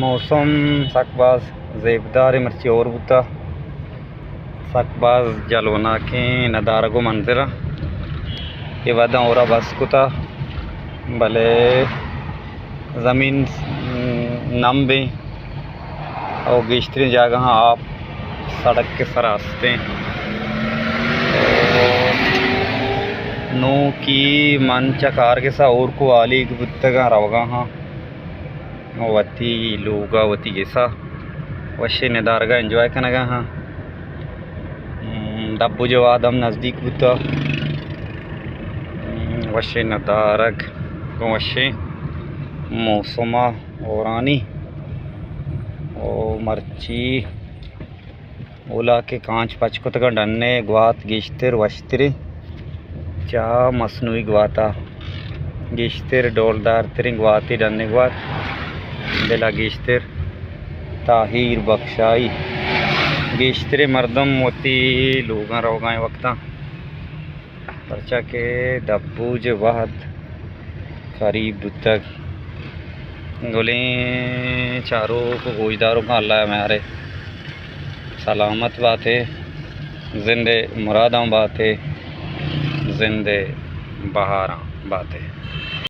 موسم سک باز زیبدار ایں، مرچی ہور بوتا، سک باز جلوناکیں ندارگ و منظر ایں۔ اے وھداں ہورا بس کتا، بلے زمین نمب ایں او گیشتریں جاگہاں آپ سڑک کے سرا است ایں۔ نوں کہ من چہ کارگس ءَ ہورک و ہالیگ بوتگاں روگا ہاں۔ وتی لوگ ءَ وتی گس ءَ وشیں ندارگ ءَ انجوائے کنگ ءَ ہاں۔ ہم، دبوج ءِ وھد ہم نزدیک بوتہ۔ ہم، وشیں ندارگ گوں وشیں موسم ءَ ہورانی۔ او مرچی اولا کہ کانچ پچ کتگاں، ڈن ءِ گوات گیشتر وشتریں چہ مصنوعی گوات ءَ۔ گیشتر ڈولدار تریں گواتے ڈن ءِ گوات، بلا گیشتر تاہیر بخشائی۔ گیشتریں مردم وتی لوگاں روگائیں وقتاں، پرچا کہ دبوج ءِ وھد قریب بوتگ۔ گلیں چاروک و گوشداروکاں اللہ ءَ میارے، سلامت باتے، زند ءِ مراداں باتے، زند ءِ بہاراں باتے۔